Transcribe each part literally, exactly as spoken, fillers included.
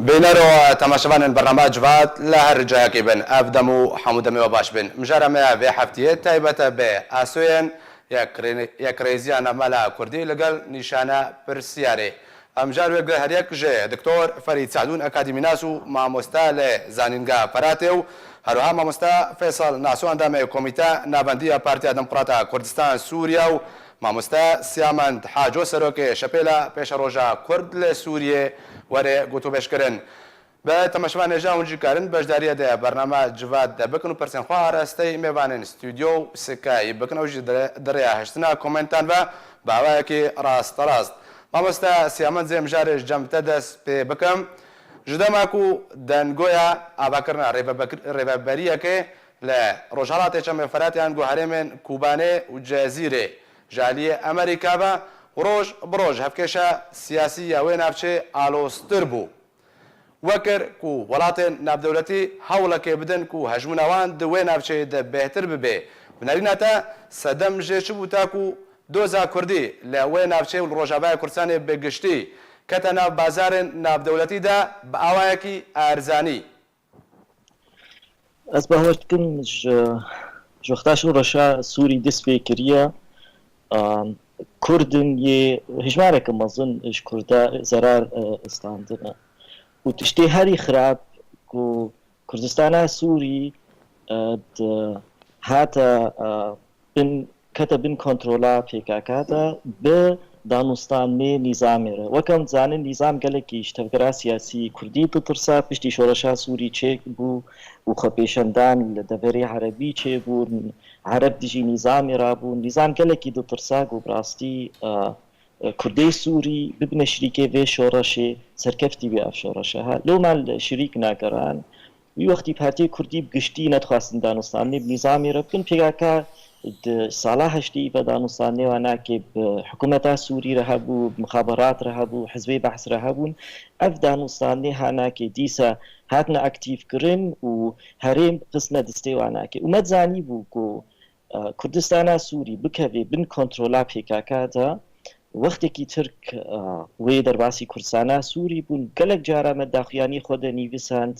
Bîner û temaşevanên bernama Civat li her cihekî bin, ev dem û hemû demê we baş bin. Mijara me ya vê heftiyê taybet e bi asoyên yekrê-, yekrêziya navmala Kurdî li gel nîşana pirsiyarê. Em jar wê guheriyek ji Doktor Ferîd Sadûn, akademînas û mamoste li Zanîngeha Feratê û herwiha mamoste Feysal Naso, endamê Komîte Navendî ya Partiya Demokrata Kurdistan Sûriye û mamoste Siyamend Haco, serokê Şepêla Pêşeroja Kurd li Sûriyê, were gotûbêjkirin. Bi temaşevanê jî hûn jî karin beşdariyê di bernama Civat de bikin û pirsên xwe arasteyî mêvanên stûdyo û Skype bikin. Ew jî di rê-, di rêya hiştina komentan ve bi awayekî rasterast. Mamoste Siyamend, zê mijarê ji cem te dest pê bikim. Ji dema ku dengoya avakirina rêvebek-, rêveberiyekê li Rojhelatê Çemê Feratê ango herêmên Kobanê û Cezîrê ji aliyê Amerîka ve roj bi roj hevkêşa siyasî ya wê navçê aloztir bû. Wekir ku welatên navdewletî hewlekê bidin ku hejmûna wan di wê navçeyê de bêhtir bibe. Bi nerîna te sedem jê çi bû ta ku doza Kurdî li wê navçeyê û li Rojavaya Kurdistanê bi giştî kete nav bazarên navdewletî de bi awayekî erzanî? Ez bawer dikim ji, ji wexta şoreşa Sûrî dest pê kiriye, a, Kurd in yê hejmareke mezin ji Kurda zerar, e, standine. Û tiştê herî xirab ku Kurdistana Sûrî, e, di, hate, e, bin, kete bin kontrola P K K de bi danûstanê nîzamê re. Weke em dizanin, nîzam gelekî ji tevgera siyasî Kurdî ditirsa, piştî şoreşa Sûrî çêbû û xwepêşandan li deverê Erebî çêbûn, Ereb dijî nîzamê rabûn. Nîzam gelekî ditirsa ku bi rastî, e, e, Kurdê Sûrî bibine şirîkê vê şoreşê, serkeftî bê ev şoreşe. Ha, loma li şirîk nageran. Wî wextî Partiyê Kurdî bi giştî nedixwastin danûstandinê bi nîzamê re bikin. P K K di sala heştê ve danûstandinê wan nake bi hikûmeta Sûrî re hebû, bi mixaberat re hebû, hizbê Behs re hebûn. Ev danûstandinê ha nake dîsa hatine aktîf kirin û herêm xistine destê wan nake. Û me dizanîbû ku, e, Kurdistana Sûrî bikeve bin kontrola P K K de, wextekî Tirk, e, wê derbasî Kurdistana Sûrî bûn. Gelek cara me daxuyanî xwe de nivîsand,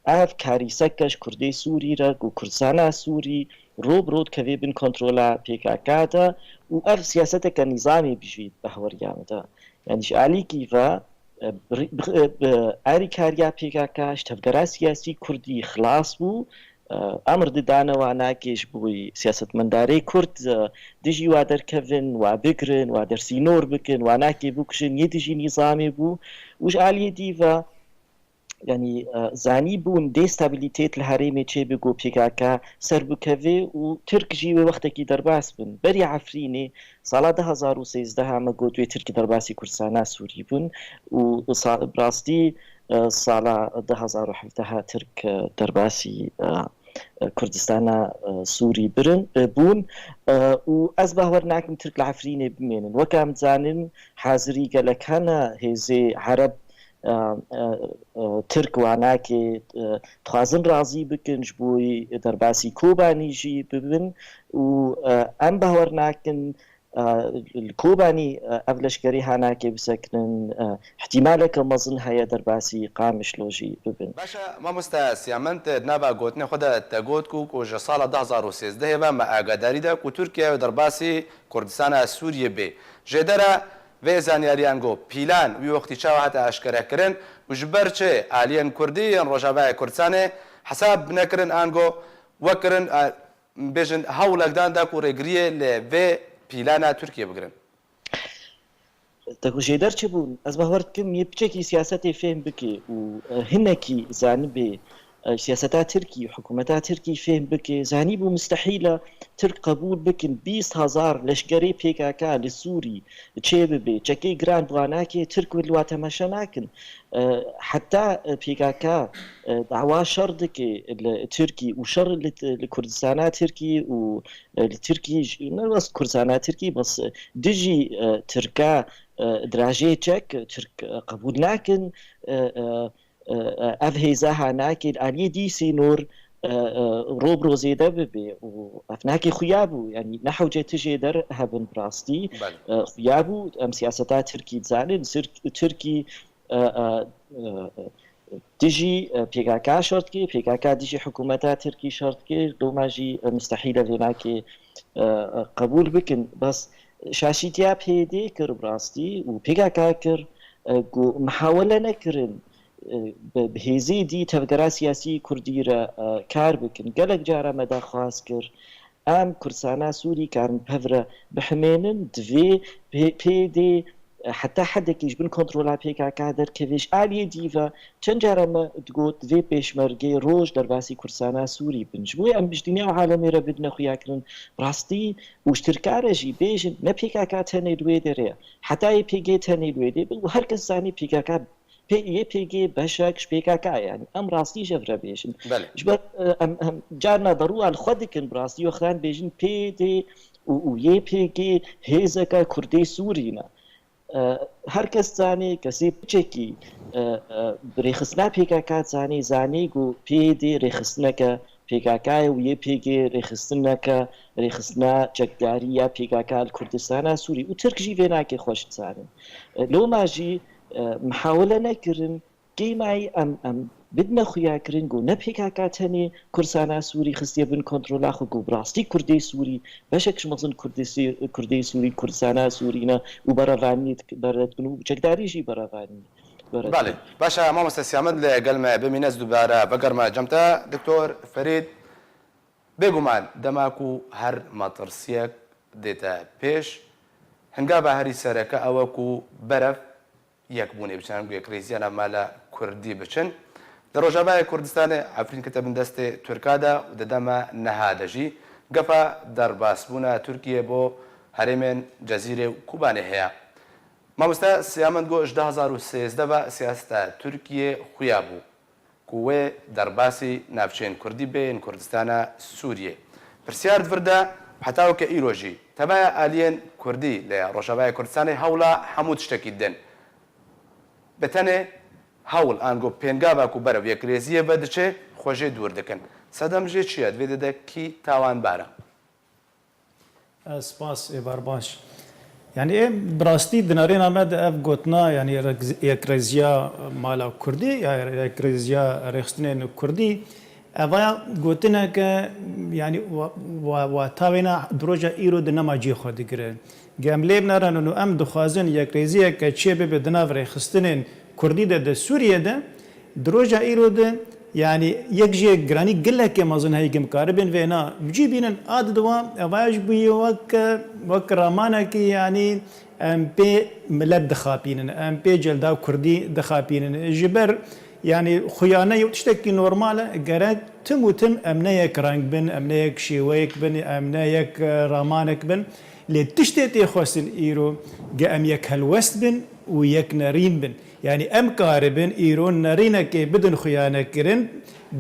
ev karîseke ji Kurdê Sûrî re ku Kurdistana Sûrî ro bi ro dikeve bin kontrola P K K de û ev siyaseteke nîzamê bijî behweriya min de. Yanî ji alîkî ve, e, bi, bi, bi alîkariya P K K ji tevgera siyasî Kurdî xilas bû. E, emr didane wan nake ji bo siyasetmendarê Kurd, e, dijî wa derkevin, wa bigirin, wa dersînor bikin, wa nake bikujin, yê dijî nîzamê bû. Û ji aliyê dî ve, yanî, e, zanîbûn destabilitêt li herêmê çêbe ku P K K ser bikeve û Tirk jî wê wextekî derbas bin. Berî Efrînê sala du hazar û sêzdeh me got wê Tirk derbasî Kurdistana Sûrî bûn û sa-, bi rastî, e, sala du hazar û hevdeh Tirk, e, derbasî, e, e, Kurdistana, e, Sûrî birin, e, bûn, e, û ez bawer nakim Tirk li Efrînê bimênin. Weke em dizanin, hazirî gelek hene hêzê Ereb, e, e, e, Tirk wan nake, e, dixwazin razî bikin, ji bo derbasî Kobanî jî bibin û, e, em bawer nakin, e, li Kobanî, e, ev leşkerî ha nake bisekinin, e, ihtimaleke mezin heye derbasî Qamişlo jî bibin. Baş e, mamoste Siyamend, di nava gotinê xwe de te got ku, ku ji sala du hazar û sêzdehê ve me agadarî de ku Tirkiye derbasî Kurdistana Sûriyê bê. Jêdera vê zanyariyan got, pîlan wî wextî çawa hate eşkerekirin û ji ber çi aliyên Kurdî yên Rojavayê Kurdistanê hesab nekirin ango wekirin, e, bêjin hewlek dan da ku rêgiriyê li vê pîlana Tirkiye bigirin? Te ku jêder çi bûn? Ez bawer dikim yê piçekî siyasetê fêm bike û, e, hinekî zanibê, e, siyaseta Tirkî, hikûmeta Tirkî fêm bike, zanîbû mistehîl e Tirk qebûl bikin bîst hezar leşkerê P K K li Sûrî çêbibe, çekê giran bi wan nake, Tirk wê li wan temaşe nakin. E, heta, e, P K K, e, dawa şer dike li Tirkî û şer li, li Kurdistana Tirkî û, e, li Tirkî ji, ne bes Kurdistana Tirkî, bes, e, dijî, e, Tirka, e, dirajê çek, Tirk, e, qebûl nakin, e, e, e, e, ev hêza ha nake, aliyê dî sînor, e, e, ro bi ro zêde bibe û ev nake xuya bû, yanî ne hewce tu jêder hebin bi rastî. Belê. E, xuya bû, em siyaseta Tirkî dizanin, Sirk-, Tirkî, e, e, e, dijî, e, P K K şer dike, P K K dijî hikûmeta Tirkî şer dike, doma jî, e, mistehîl e vê nakê, e, e, qebûl bikin. Bes şaşîtiya P Y D kir bi rastî û P K K kir, e, ku mihawele nekirin, e, bi, bi hêzê dî tevgera siyasî kurdî re, e, kar bikin. Gelek cara me daxwaz kir, em Kurdistana Sûrî karin bi hev re bihimênin, divê P-, P Y D heta hedekî ji bin kontrola P K K derkeve. Ji aliyê dî ve çend cara me digot divê pêşmergê roj derbasî Kurdistana Sûrî bin. Ji bo em ji dinya û alemê re bidine xuyakirin, rastî û ji Tirka re jî bêjin, ne P K K tenê li wê derê ye. Heta Y P G tenê li wê dê be û her kes zanî P K K P-, Y P G beşek ji P K K ye, yanî em rastî ji hev re bêjin. Belê. Ji ber, e, em, em carna derûa li xwe dikin, bi rastî wextan bêjin P Y D û, û Y P G hêzeke Kurdê Sûrî ne. E, her kes zanê, kesê piçekî, e, e, bi rêxistina P K K zanê, zanê ku P Y D rêxistineke P K K ye û Y P G rêxistineke, rêxistina çekdarî ya P K K li Kurdistana Sûrî û Tirk jî vê nakê xweş dizane. E, loma jî, e, mihawele nekirin, kêmayî em, em bidine xuyakirin ku ne P K K tenê Kurdistana Sûrî xistiye bin kontrola xwe, ku bi rastî Kurdê Sûrî, beşek ji mezin Kurdê Sî-, Kurdê Sûrî, Kurdistana Sûrî ne û berevaniyê dik-, bere dikin û çekdarî jî berevanî bere dikin. Belê. Baş e, mamoste Siyamed li gel me bimîne, ez dubare vegerme cem te, Doktor Ferîd. Bêguman, dema ku her metirsiyek dête pêş, hingava herî sereke ew e ku berev yekbûnê biçin, ku yekrêziya navmala Kurdî biçin. Di Rojavayê Kurdistanê Efrîn kete bin destê Tirka de û di dema niha de jî gefa derbasbûna Tirkiyê bo herêmên Cezîrê û Kobanê heye. Mamoste Siyamend got, ji du hezar û sêzdeh ve siyaseta Tirkiyê xuya bû ku wê derbasî navçeyên Kurdî bê yên Kurdistana Sûriyê. Pirsyar di vir de, heta weke îro jî tevaya aliyên Kurdî li Rojavayê Kurdistanê hewla hemû tiştekî didin. Bi tenê hewl ango pêngava ku berev yekrêziyê ve diçe, xwe jê dûr dikin. Sedem jê çi ye? Di vê de de kî tawanbar e? Ez spas, êvar baş. Yanî ê bi rastî di nerêna me de ev gotina, yanî rek-, yekrêziya mala Kurdî ya yekrêziya rêxistinên Kurdî, evaya gotineke, yanî wa, wa, wa tawêna di roja îro de nema cihê xwe digire. Ge em lê binerin û em dixwazin yekrêziyeke çê bibe di nav rêxistinên Kurdî de, di Sûriyê de, di roja îro de, yanî yek ji yek giranî gelekê mezin heye, em karibin vêna bi cî bînin. A di diwa, evaya ji bo yê wek, wek ramanekî, yanî em pê milet dixapînin, em pê celda Kurdî dixapînin. Ji ber, yanî xuyane yew tiştekî normal e, gerek tim û tim em ne yek reng bin, em ne yek şêweyek bin, em ne yek, e, ramanek bin. Lê tiştê tê xwestin îro, ge em yek helwest bin û yek nerîn bin. Yanî em karibin îro nerînekê bidin xuyanekirin,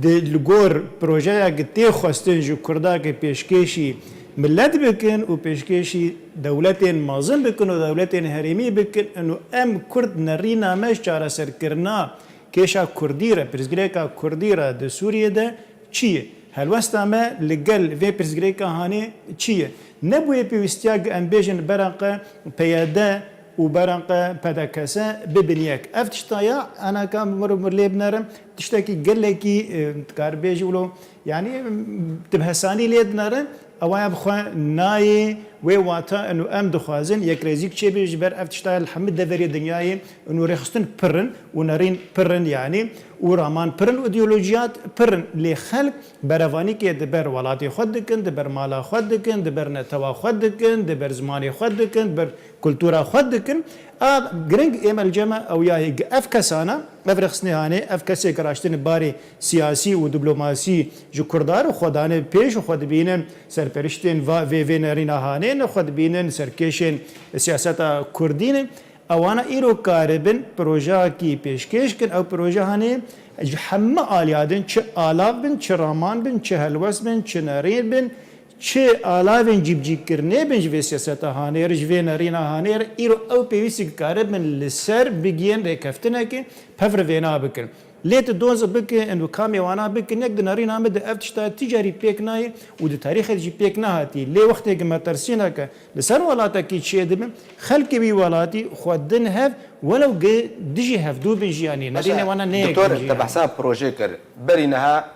di li gor projeya ki tê xwestin ji Kurda ki pêşkêşî milet bikin û pêşkêşî dewletên mezin bikin û dewletên herêmî bikin, û em Kurd nerîna me ji çareserkirina kêşa Kurdî re, pirsgirêka Kurdî re di Sûriyê de çi ye? Helwesta me li gel vê pirsgirêka hanê çi ye? Nebûye pêwîstiya em bêjin bereqe P Y D û bereqe P D K S bibin yek. Ev tişta ya, anaka mir û mir lê binerim, tiştekî gelekî, e, dikar bêjî wilo, yanî, em, tu bi hesanî lê dinere, ewa ya bi xwe nayê wê wata, û em dixwazin yekrêzîk çêbe ji ber ev tişta ya li hemî deverê dinyayê, û rêxistin pir in û nerîn pir in, yanî, û raman pir in û îdeolojiyat pir in. Lê xelk berevanîkê di ber welatê xwe dikin, di ber mala xwe dikin, di ber netewa xwe dikin, di ber zimanê xwe dikin, di ber kultura xwe dikin. A giring ê me li cem e ew ya hê, ev kesana, ev rêxistinê hanê, ev kesê ki raştine barê siyasî û diplomasî ji Kurda re xwe dane pêş û xwe dibînin serperiştên va-, vê, vê nerîna hanê ne, xwe dibînin serkêşên siyaseta Kurdî ne. Ewana îro karibin projeyekî pêşkêş kin. Ew proje hanê ji hemî aliya din, çi alav bin, çi raman bin, çi helwest bin, çi nerîn bin, çi alavên cîbicîkirinê bin ji vê siyaseta hanê re, ji vê nerîna hanê re, îro ew pêwîstî karibin li ser bigihên rêkeftinekê pevr vêna bikin. Lê tu doz bike, û kamê wana bike, nek di nerîna min de ev tişta ti carî pêk nayê û di tarîxê de jî pêk nehatiye. Lê wextê ku metirsîneke li ser welatekî çêdibe, xelkê wî welatî xwe din hev, welew ku dijî hevdû bin jî, yanî nerînê wana neyek Doktor, bin jî, te yanî. Behsa projê kir. Berî niha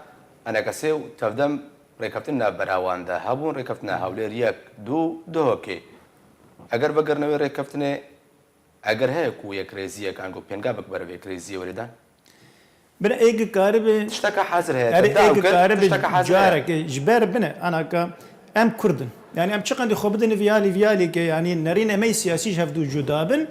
enekesê û tevdem rêkeftin navbera wan de hebûn, rêkeftina Hewlêr yek, du, Duhokê. Eger vegirine wê rêkeftinê, eger heye ku yekrêziyek ango pêngavek ber vê krêziyê were dan? Bine, ê ki karibe, Tişteka hazir heye, erê, te ê daw ki kir, karibe tişteka hazir heye. Careke ji ber bine, anaka em Kurd in. Yani em çiqandî xwe bidin viyalî, viyalî ke, yani nerînê me siyasî ji hevdû cuda bin,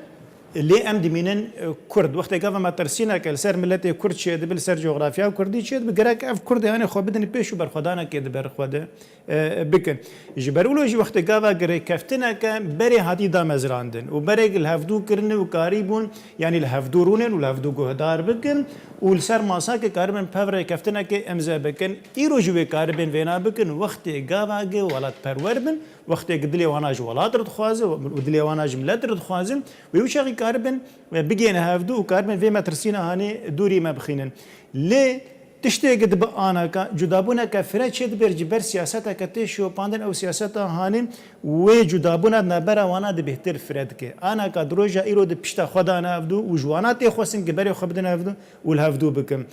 lê em dimînin, e, Kurd. Wextê gava me tersîneke li ser miletê Kurd çêdibe, li ser coğrafya Kurdî çêdibe, gerek ev Kurd, yani xwe bidin pêş û berxwedanekê di ber xwe de, e, bikin. Ji ber wilo jî wextê gava rêkeftineke berê hatî damezrandin û berê li hevdû kirine û karîbûn, yanî li hevdû rûnin û li hevdû guhdar bikin û li ser masakê karibin pev rêkeftinekê imze bikin. Îro jî wê karibin vêna bikin, wextê gava gi welatperwer bin, wextê gi dilê wana ji welat re dixwaze û dilê wana ji milet re dixwaze, wê wî çaxî karibin, e, bigihêne hevdû û karibin vê metirsîna hanê dûrî me bixînin. Lê tiştê gi dibe anaka, cudabûneke fire çêdibe ji ber siyaseteke tê şopandin, ew siyaseta hanê wê cudabûna di navbera wana de bêhtir fire dike. Anaka di roja îro de pişta xwe dane hevdû û ji wana tê xwestin gi berê xwe bidin hevdû û li hevdû bikin.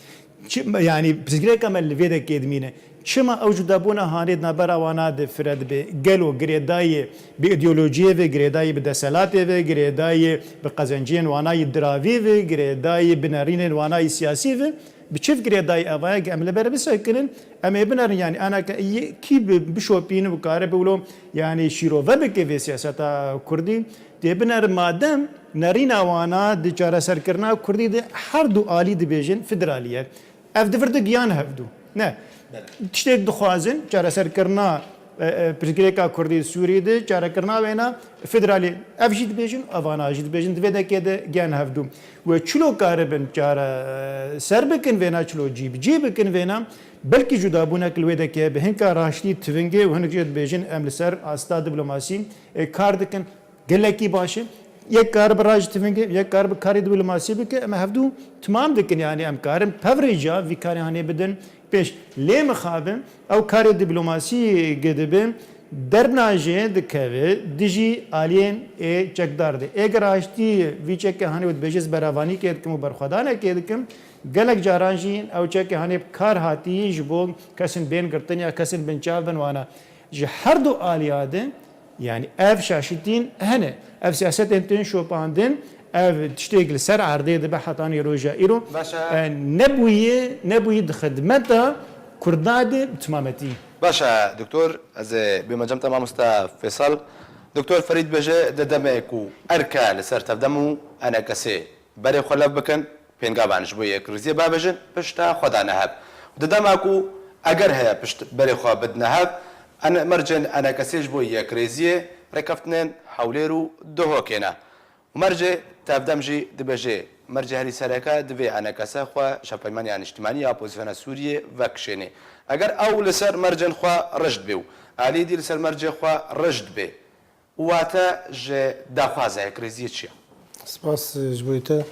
Çi, yani pirsgirêka me li vê de kêdmîne. Çima ew cudabûna hanê di navbera wana de fire dibe? Gelo girêdayî bi îdeolojiyê ve, girêdayî bi deselatê ve, girêdayî bi qezenciyên wana yî diravî ve, girêdayî bi nerînên wana yî siyasî ve? Bi çi girêdayî eva ye? Em li ber bisekinin, em ê binerin, yani anaka yê kî bi, bişopîne û kare bi wilo, yani şîrove bike vê siyaseta Kurdî, dê binerin madem nerîna wana di çareserkirina Kurdî de her du alî dibêjin federalî ye. Ev di vir de giyan hevdû. Ne. Belê. Tiştêk dixwazin, çareserkirina, e, e, pirsgirêka Kurdî Sûrî de, çarekirina wêna federalî. Ev jî dibêjin, evana jî dibêjin, di vê dekê de giyan hevdû. Wê çilo karibin çare, e, ser bikin vêna, çilo cî bi cî bikin vêna, belkî cudabûnek li wê dekê bi hinka raştî tivingê û hinek jê dibêjin, em li ser asta diplomasî, e, kar dikin. Gelekî baş e. Yek karibe rajî tivingê, yek karibe karê diplomasî bike, em hevdû timam dikin. Yani em karin pevrêca vî karê hanê bidin pêş. Lê mixabin ew karê diplomasî gidibe, dernajê dikeve dijî aliyên ê çekdar de. Ê geraştî vî çekê hanê û dibêje ez beravanîkê dikim û berxwedanekê dikim, gelek caran jî ew çekê hanê bi kar hatî ji bo kesên bên girtin ya kesên binçav bin wana. Ji her du aliya de, yani ev şaşitîn hene. Ev siyasetên tên şopandin, ev tiştêk li ser erdê dibe hetanî roja îro. Baş e. E, nebûye, nebûye di xidmeta Kurda de bi timametî. Baş e, doktor, ez ê bême cem te mamosta Fêsal. Doktor Ferîd bêje, di demê ku erke li ser tevdem û enekesê berê xwe lev bikin, pêngavan ji bo yekrêziyê bavêjin, pişta xwe dane hev. Di dema ku eger heye pişt berê xwe bidine hev, en-, mercên enekesê ji bo yekrêziyê rêkeftinên Hewlêr û Duhokê ne. Û mercê tevdem jî dibêje, mercê herî sereke divê enekese xwe ji hevpeymaniya niştimanî ya opozîsyona Sûriyê vekişêne. Eger ew li ser mercên xwe rijd bê û alî dî li ser mercê xwe rijd bê, Wate ji daxwaza yekrêziyê çi ye? Spas ji bo te.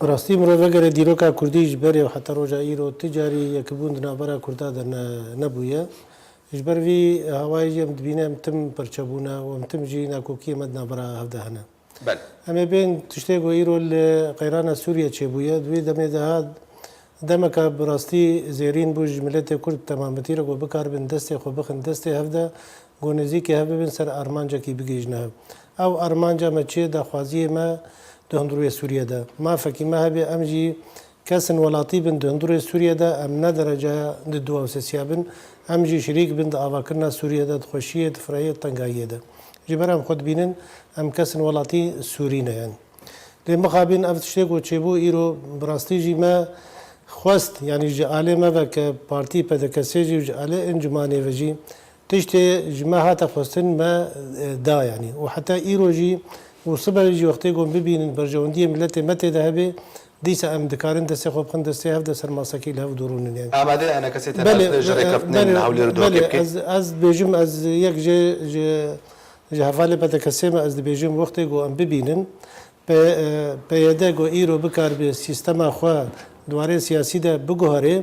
Bi rastî mirov vegere dîroka Kurdî ji berê û heta roja îro ti carî yekbûn di navbera Kurda de ne, nebûye. Ji ber vî hawayê jî em dibîne em tim perçe bûne û em tim jî nakokiyê me di navbera hev de hene. Belê. Em ê bên tiştê ku îro li qeyrana Sûriye çêbûye. Di wê demê de ha demeka bi rastî zêrîn bû ji miletê Kurd temametî re ku bikaribin destê xwe bixin destê hev de, ku nêzîkî hev bibin ser armancekî bigihîjine hev. Ew armanca me çi ye? Daxwaziyê me di hundirê Sûriye de. Mafekî me hebe em jî kesên welatî bin di hundirê Sûriye de, em ne dereceya di duwa û sesiya bin, em jî şirîk bin di avakirina Sûriye de, di xweşiyê, di firehiyê, di tengahiyê de. Ji ber em xwe dibînin, em kesên welatî Sûrî ne yani. Lê mixabin ev tiştê ku çêbû îro bi rastî jî me xwest, yanî ji alê me ve ke partî P D K S jî û ji alê encûmanê ve jî tiştê ji me hate xwestin me, e, da yanî. Û heta îro jî û sibe jî wextê ku em bibînin berjewendiyê miletê me tê de hebe, dîsa em dikarin destê xwe bixin destê hev de ser masekî li hev dûrûnin yanî. Amade enekesê te Belê, dest ji e, rêkeftinên belê, Hewlêr û Duhokê belê, bike? Ez, ez dibêjim, ez yek jê ji, ji hevalê P D K S'ê me ez dibêjim, wextê ku em bibînin, P-, e, P Y D ku îro bikaribe sîstema xwe di warê siyasî de biguherê,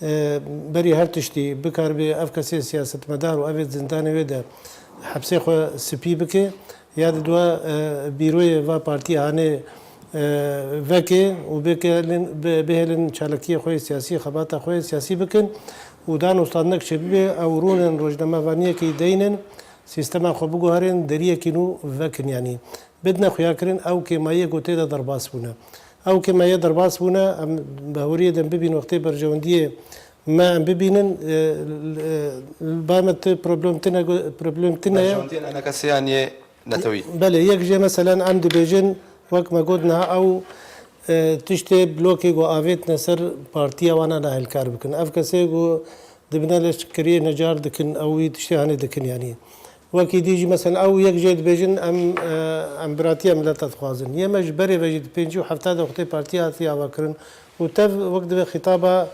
e, berî her tiştî bikaribe ev kesê siyasetmedar û evê zindanê wê de hepsê xwe spî bike, ya di dua, e, bîroyê va partiyê hanê, e, veke û bêkelin, bê-, bihêlin çalakiyê xwe yê siyasî, xebata xwe yê siyasî bikin û dan û standinek çêbibe, ew rûnin rojnamevaniyekî deynin, sîstema xwe biguherên, deriyekî nû vekin, yanî bidine xuyakirin ew kêmayiyê ku tê de derbas bûne. Ew kêmayiyê derbas bûne, em bi hewriyê de em bibînin wextê berjewendiyê me em bibînin, e, e, li ba me ti problem tine go-, problem tine ye. Berjewendiyên enekesiyan yê netewî. Belê, yek jê meselen em dibêjin, wek me got niha ew, e, tiştê blokê ku avêtine ser partiya wana nahêlkar bikin. Ev kesê ku dibine leşkeriyê necar dikin, ew wî tiştê hanê dikin, yanî. Wekî dî jî, meselen, ew yek jê dibêjin, em, e, em biratiya mileta dixwazin. Yê me ji berê ve jî di pêncî û hefta de wextê partî hatiye avakirin û tev wek divê xîtaba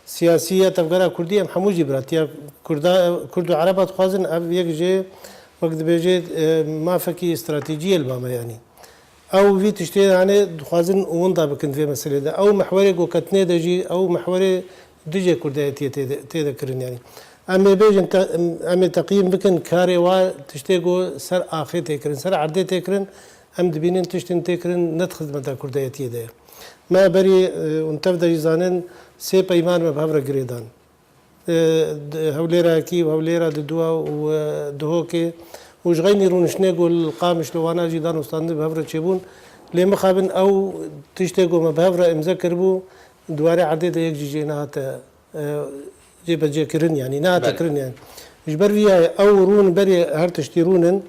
siyasî ya tevgera kurdî, em hemû jî biratiya kurda, kurd û ereba dixwazin. Ev yek jê, wek dibêje, e, mafekî stratejî ye li ba me, yanî. Ew vî tiştê, yanî, dixwazin winda bikin vê meselê de. Ew mehwerê ku ketine de jî, ew mehwerê dijê kurdayetiyê tê de, tê de kirin, yanî. Em ê bêjin, te-, em ê teqyîm bikin karê wa tiştê ku ser axê tê kirin, ser erdê tê kirin, em dibînin tiştên tê kirin ne di xizmeta kurdayetiyê de ye. Me berî, e, hûn tev de jî zanin, sê peyman me bi hev re girêdan. E, di Hewlêra yekî û Hewlêra di dua û, e, Duhokê û ji xeynî rûniştinê ku li Qamiş li wana jî dan û standin bi hev re çêbûn. Lê mixabin ew tiştê ku me bi hev re îmze kiribû, di warê erdê de yek jî jê nehate, e, cêbecêkirin, yanî nehate Belê. kirin, yanî. Ji ber vî yayê ew rûn berê her tiştî rûnin,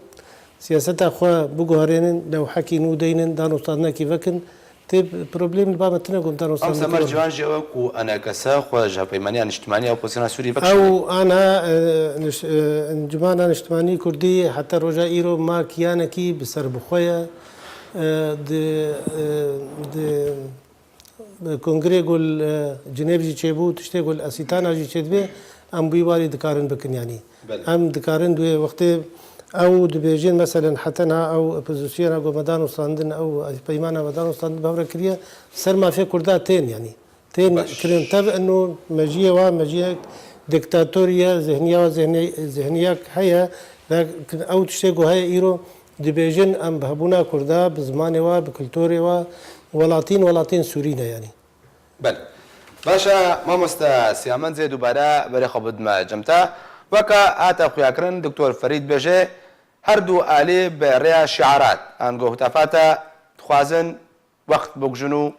siyaseta xwe biguherênin, lewhekî nû deynin, dan û standinekî vekin, tê problem li ba me tine ku em dan û Em standinekî Semer vekin. Ciwan jî ew e ku enekese xwe ji Hevpeymaniya Niştimaniya Opozîsyona Sûriyê bikişîne. Ew ana, e, niş-, e, Encûmana Niştimanî Kurdî heta roja îro ma kiyanekî bi ser bi xwe ye. E, di, e, di, Kongrê ku li, e, Cinêv jî çêbû, tiştê ku li Asîtana jî çêdibe, em bi wî warî dikarin bikin, yanî. Belê. Em dikarin duê wextê ew dibêjin, meselen, heta niha ew opozisyona ku me dan û standin, ew peymana me dan û standin bi hev re kiriye, ser mafê Kurda tên, yanî. Tên Baş. kirin tev, ino mejiyê wa, mejiyek diktatorî ye, zihniya wa, zihni-, zihniyek heye, ve ew tiştê ku heye îro, Dibêjin, em bi hebûna Kurda, bi zimanê wa, bi kulturê wa, welatîn, welatên Sûrî ne, yanî. Belê. Baş e, mamoste Siyamenzê, dubare berê xwe bidime cem te. Weke hate xuyakirin, Doktor Ferîd dibêje, her du alî bi rêya şiarat, ango hutafate dixwazin wext bikujin û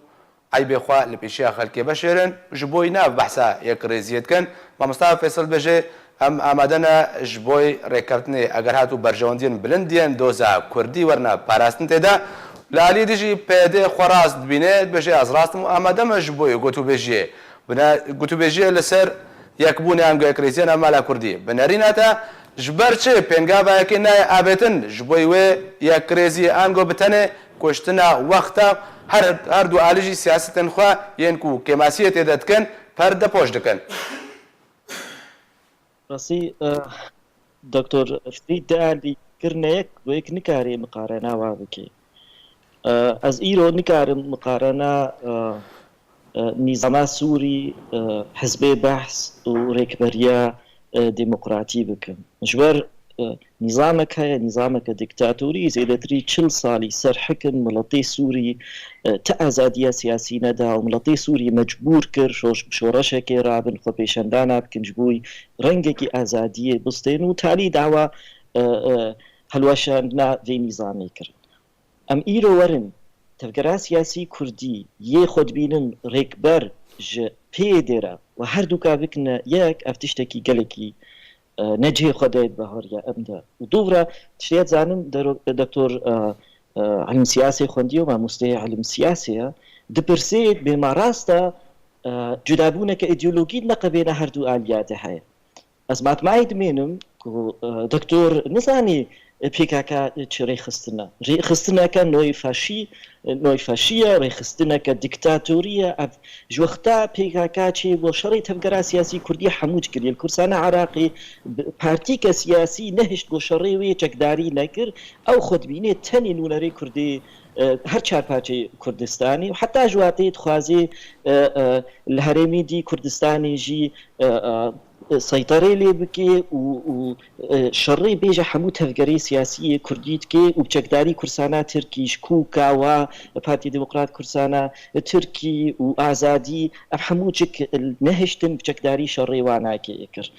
eybê xwe li pêşiya xelkê veşêrin, ji bo wî nav behsa yekrêziyê dikin. Mamosta Feysel dibêje, em amade ne ji bo rêkeftinê, eger hat û berjewendiyên bilind yên doza kurdî werine parastin tê de. Li alî dî jî P Y D xwe rast dibîne, dibêje, ez rast im û amade me ji bo gotûbêjiyê. Bine gotûbêjiyê li ser yekbûnê ango yekrêziya navmala kurdî. Bi nerîna te, ji ber çi pêngava yekê nayê avêtin, ji bo wê yekrêziyê ango bi tenê kuştina wexta her, her du alî jî siyasetên xwe yên ku kêmasiyê tê de dikin, per depoş dikin. Rastî, eh, Doktor Frîd dialî kirine yek, wek nikarê miqarena wa bike. Eh, ez îro nikarim miqarena, eh, eh, nîzama Sûrî, eh, hizbê behs û rêkberiya, eh, demokratî bikim. Ji ber, eh, nîzamek heye, nîzameke diktatorî, zêdetirî çil salî ser hikim miletê Sûrî, eh, ti azadiya siyasî neda û miletê Sûrî mecbûr kir şoş-, bi şoreşekê rabin, xwe pêşendana bikin, ji bo rengekî azadiyê bistên û talî dawa, eh, eh, hilweşandina vê nîzamê kirin. Em îro werin tevgera siyasî kurdî yê xwe dibînin rêkber ji P Y D re û her duka bikine yek, ev tiştekî gelekî, e, ne cihê xwe de ye di bahariya em de. Û dûv re tiştê zanin dero-, doktor, e, e, ilim siyasê xwendiye û mamosteyê ilim siyasê ye. Dipirsê bê ma rast e, e, cudabûneke îdeologî neqebêne her du aliya de heye. Ez matmayî dimênim ku, e, doktor nizanî P K K çi rêxistin e. Rêxistineke noyfaşî, noyfaşî ye, rêxistineke diktatorî ye. Ev ji wexta P K K çêbû şerê tevgera siyasî kurdî hemû dikiriye. Li Kurdistana Iraqê bi-, partîke siyasî nehişt ku şerê wê çekdarî nekir. Ew xwe dibîne tenê nûnerê kurdê e, her çar parçeyê Kurdistanê û heta ji wateyê dixwazê, e, e, li herêmê dî Kurdistanê jî, e, e, seyterê lê bike û, û, e, şerê bêje hemû tevgerê siyasî yê Kurdî dike û bi çekdarî Kursana Tirkî ji Kûka wa Partî Demokrat Kursana Tirkî û Azadî, em hemû çik nehiştin bi çekdarî şerê wa nakê kir.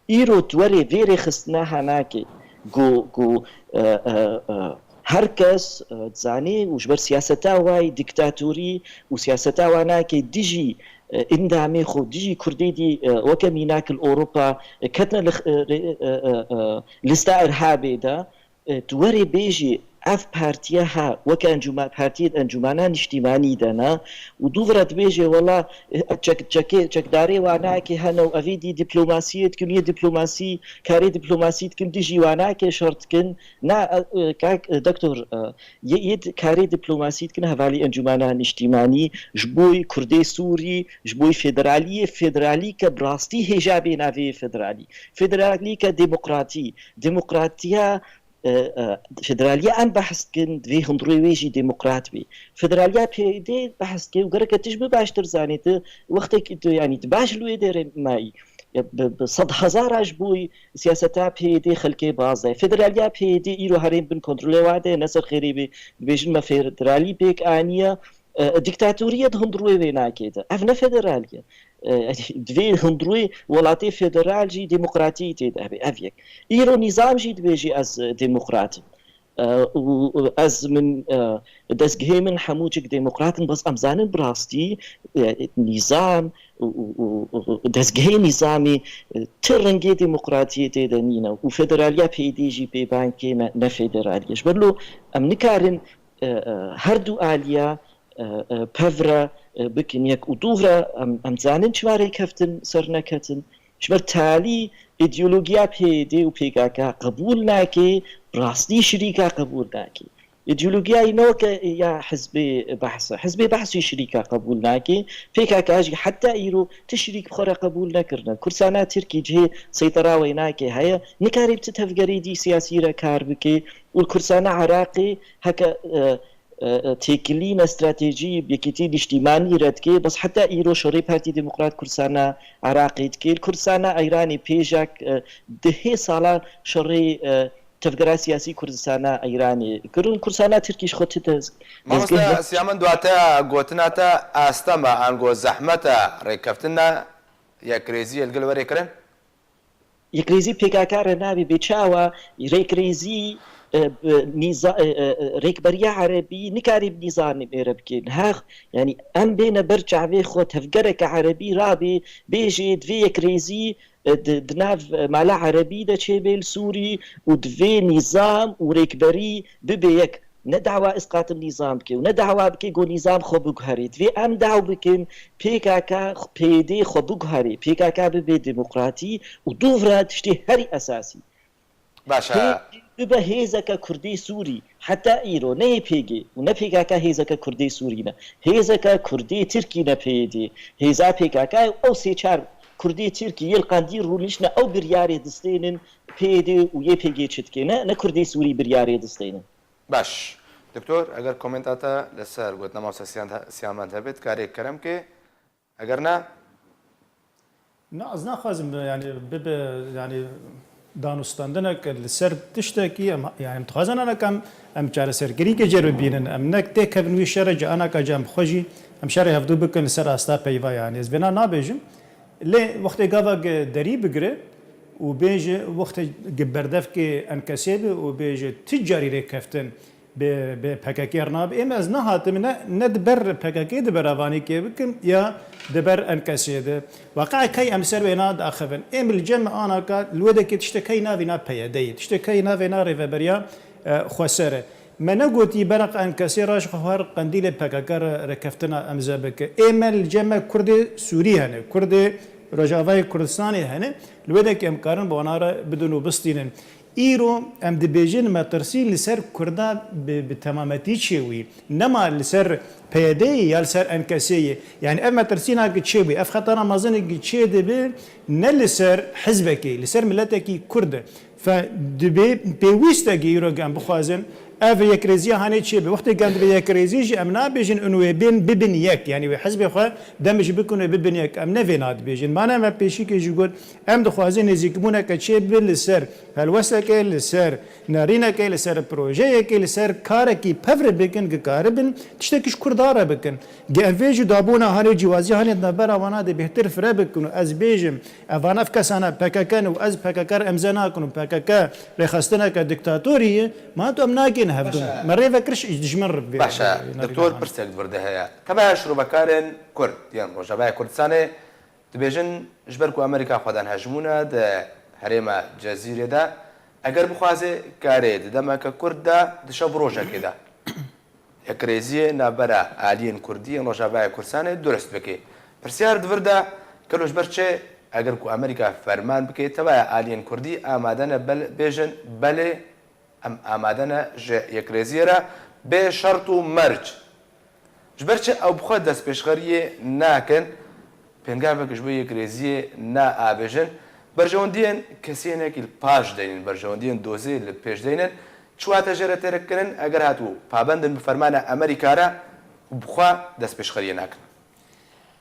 Îro di werê vê rêxistina hanakê ku, ku, e, e, e, her kes, e, dizanê û ji ber siyaseta wayî dîktatorî û siyaseta wanakê dijî, e, îndamê xwe, dijî Kurdê dî, e, weke mînak li Ewropa, e, ketine li, e, rê-, e, e, e, lista irhabê de, e, tu werê bêjî ev partiya ha weke encûma-, partiyê di Encûmana Niştîmanî de ne û dû vira dibêje wela, e, çek-, çekê-, çekdarê wanakê hene û evî dî diplomasiyê dikin, yê diplomasî, karê diplomasî dikin, dijî wanakê şer dikin. Na, e, e, kak, e, doktor, e, yê, yê di-, karê diplomasî dikin hevalî Encûmana Niştîmanî ji boy Kurdê Sûrî, ji boy federaliyê, federalî ke bi rastî hêja bê navê federalî. Federalî ke demokratî, demokratiya, e, e, federaliya em behs dikin, divê hundirê wê jî demokrat bê. Federaliya P Y D behs dike û gereke tu ji min baştir zanî, tu wextekî tu, yanî tu baş li wê derê mayî. Ya, bi, bi sed hezara ji bo siyaseta P Y D xelkê baz dayê. Federaliya P Y D îro herêm bin kontrolê wa de, ne ser xêrê bê, dibêjin me federalî pêk aniye, e, dîktatoriyê di hundirê wê nakê de. Ev ne federalî ye. E, divê hundirê welatê federal jî demokratî tê de hebe. Ev yek. Îro nîzam jî dibêjî ez, e, demokrat im. E, û, û ez min, e, dezgehê min hemû çik demokrat in, bes em zanin bi rastî, e, nîzam û, û, û, û dezgehê nîzamî, e, ti rengê demokratiyê tê de nîne û federaliya P Y D jî pê bang kêm e, ne federalî ye. Ji ber lo em nikarin, e, e, her du aliya, e, e, pev re, e, bikin yek û dûv re em, em zanin çima rêkeftin ser neketin. Ji ber talî îdeologiya P Y D û P K K qebûl nake, rastî şirîka qebûl nake. Îdeologiyayî ne weke ya hizbê behs e. Hizbê behs jî şirîka qebûl nake. P K K jî heta îro ti şirîk bi xwe re qebûl nekirine. Kursana Tirkî cihê seytera wê nake heye. Nikarî bi ti tevgerê dî siyasî re kar bike û li Kursana Iraqê heke, e, e, e, têkilîne stratejî Yekîtî Niştîmanî re dike, bes heta îro şerê Partî Demokrat Kursana Iraqê dike. Li Kursana Îranê pêjak, e, dihê sala şerê, e, tevgera siyasî Kurdistana Îranê kirin. Kursana Tirkî ji xwe ti dez-, Mamoste dezgeh ne- Siyamin, duate gotina te astema ango zehmeta rêkeftina yekrêziyê li gel werê kirin? Yekrêzî P K K re nabê bê çawa rêkrêzî, e, bi nîza-, e, e, e, rêkberiya erebî nikarî bi nîzamê re bike. Niha, yanî em bêne ber çavê xwe tevgereke erebî rabê, bêjê divê yekrêzî, e, di, di nav, e, mala erebî de çêbê li Sûrî û divê nîzam û rêkberî bibe yek. Ne dawa isqatim nîzam bike û ne dawa bike ku nîzam xwe biguherê. Divê em daw bikin P K K, P Y D xwe biguherê. P K K bibe demokratî û dûv re tiştê herî esasî. Baş e. P Y D bibe hêzeke Kurdê Sûrî. Heta îro ne Y P G û ne P K K hêzeke Kurdê Sûrî ne. Hêzeke Kurdê Tirkî ne P Y D. Hêza P K K ew sê çar Kurdê Tirkî yê li Qendîl rûniştine ew biryarê distênin P Y D û Y P G çi dike. Ne, ne Kurdê Sûrî biryarê distênin. Baş. Doktor, eger komenta te li ser gotina Mamoste Siyan-, Siyamen hebe, dikarê kerem ke. Eger ne? Na, ez naxwazim, yani, bibe, yani, danûstandinek li ser tiştekî, em, yani, em dixwazin, em, em çareserkirî ke cêr bibînin. Em nek têkevin wî şerê, ca anaka ca em xwe jî, em şerê hevdû bikin li ser asta peyva, yani. Ez vêna nabêjim. Lê wextê gavak derî bigire û bêje, wextê gi berdevkê enkesê be û bêje, ti carî rêkeftin bi, bi P K K re nabe. Êm ez nehatim, ne, ne di ber P K K de berevanîkê bikim ya di ber enkesê de. Waqe key em ser wêna diaxivin. Êm li cem anaka li wê dekê tiştekey navîna P Y D'yê, tiştekey navêna Rêveberiya, e, Xweser e. Me negotî beraq enkesê re ji xwe her Qendîlê P K K re rêkeftina em ze bike. Ê me li cem me Kurdê Sûrî hene, Kurdê Rojavayê Kurdistanê hene. Li wê dekê em karin bi wana re bidin û bistînin. Îro em dibêjin metirsî li ser Kurda bi, bi temametî çêbûyî. Nema li ser P Y D'yê ya li ser enkesê yê. Yani ev metirsîna ki çêbûyî, ev xetara mezin ki çêdibe ne li ser hizbekê, li ser miletekî Kurd e. Fe dibê pêwîstekî îro ki em bixwazin, Ev yekrêziya hanê çê be. Wextê gel divê yekrêzî jî em nabêjin û wê bên bibin yek. Yanî wê hizbê xwe dem jî bikin û bibin yek. Em ne vê nadibêjin. Mane me pêşîkê jî got, em dixwazin nêzîkbûneke çê bibe li ser helwestekê, li ser nerînekê, li ser projeyekê, li ser karekî pevre bikin, ki karibin tiştekî ji Kurdan re bikin. Ge ev vê jî dabûna hanê cîwazî hanê di navbera wana de bêhtir fire bikin û ez bêjim, evan ev kesana P K K ne û ez P K K re emze nakin û P K K rêxistineke diktatorî ye, ma tu em nagên hevdû. Baş e. Me rê vekir ji dijmin re bê-, Baş e. bê-, Doktor, pirsek di vir de heye. Tebeya şirovekarên Kurd yên Rojavayê Kurdistanê dibêjin, ji ber ku Amerîka xwedan hejmûne di herêma Cezîrê de, eger bixwaze karê di demeke kurt de, di şev rojekê de yekrêziyê navbera aliyên Kurdî yên Rojavayê Kurdistanê durust bike. Pirsiyar di vir de, gelo ji ber çi, eger ku Amerîka ferman bike, tebeya aliyên Kurdî amade ne bel-, bêjin, belê, em amade ne ji yekrêziyê re bê şert û merc. Ji ber çi ew bi xwe destpêşxeriyê nakin, pêngavek ji bo yekrêziyê naavêjin, berjewendiyên kesê hinekî li paş deynin, berjewendiyên dozê li pêş deynin, çi wate jê re têrek kirin, eger hatibû pabendin bi fermana Amerîka re û bi xwe destpêşxeriyê nakin?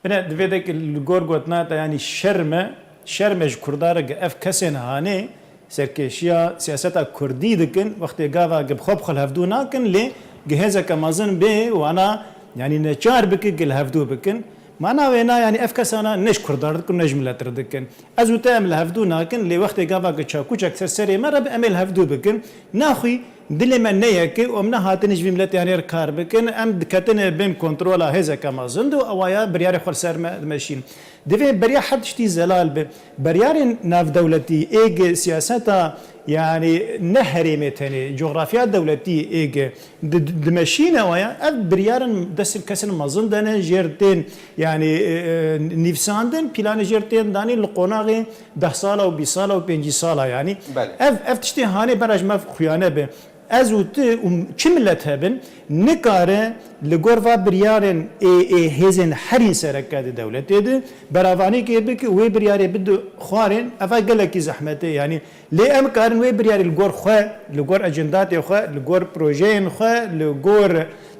Bine, divê de ki li gor gotina te, yanî şerm e, şerm e ji Kurda re ki ev kesên hanê serkêşiya siyaseta Kurdî dikin, wextê gava ki bi xwe bi xwe li hevdû nakin, lê ki hêzeke mezin bê wana, yanî neçar bike ki li hevdû bikin. Mana wê na, yanî ev kesana ne ji Kurda re dikin, ne ji milet re dikin. Ez û te em li hevdû nakin, lê wextê gava ki çakûçek ser serê me re be, em ê li hevdû bikin. Naxwî dilê me ne yek e û em nehatine ji vî miletê hanê re kar bikin. Em diketine bin kontrola hêzeke mezin de û ewaya biryarê xwe li ser me dimeşîn. Divê beriya her tiştî zelal be. Beryarên navdewletî, ê gi siyaseta, yanî ne herêmê tenê, coxrafya dewletî ê gi di-, di-, dimeşîne waya, ev biryar in destên kesên mezin de ne, jêr tên, yanî, e, e, nivîsandin, planê jêr tên danîn li qonaxê deh sala û bîst sala û pêncî sala, yanî. Belê. Ev, ev tiştê hanê bera ji me xuyane be. Ez û tu û çi milet hebin, nikare li gor va biryarên ê, ê hêzên herîn sereke di dewletê de beravanîkê bike û wê biryarê bide xwarên, eva gelekî zehmet e. Yanî lê em karin wê biryarê li gor xwe, li gor ecendatê xwe, li gor projeyên xwe, li gor,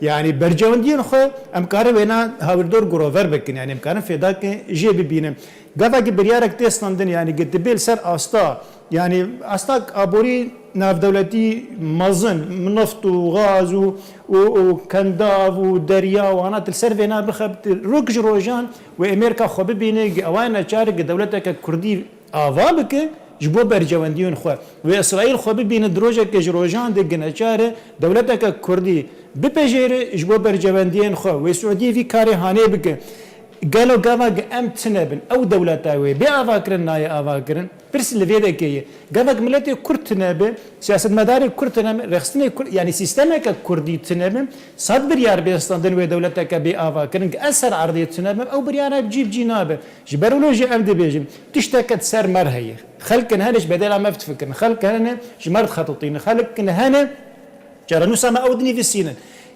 yanî, bercewendiyên xwe, em karin wêna hawirdor girover bikin. Yanî em karin fêdakê jê bibînin. Gavakî biryarek tê standin, yanî, gi dibê li ser asta, yanî, asta aborî navdewletî mezin, neft û gaz û, û, û kendav û derya û ana, tu li ser vêna bixebitî, rok ji rojan wê Amerîka xwe bibîne, gi ewa neçar e, gi dewleteke Kurdî ava bike ji bo bercewendiyên xwe. Wê Îsraîl xwe bibîne di rojeke ji rojan de gi neçar e dewleteke Kurdî bipejêre ji bo bercewendiyên xwe. Wê Siûdiyê vî karê hanê bike. Gelo gava em tune bin, ew dewleta wê bê avakirin, nayê avakirin? Pirs li vê dekê ye. Gavek miletê Kurd tune be, siyasetmedarê Kurd tune be, rexistinê Kurd, yanî sîstemeke Kurdî tune be, sed biryar bên standin wê dewleteke bê avakirin, ki ez ser erdê tune bim, ew biryara bi cî bi cî nabe. Ji ber wilo jî em dibêjin, tişteke di ser me re heye. Xelkin hene ji bedela me difikirin. Xelkin hene ji me re dixetitînin. Xelkin hene çarenûsa me ew dinivîsînin.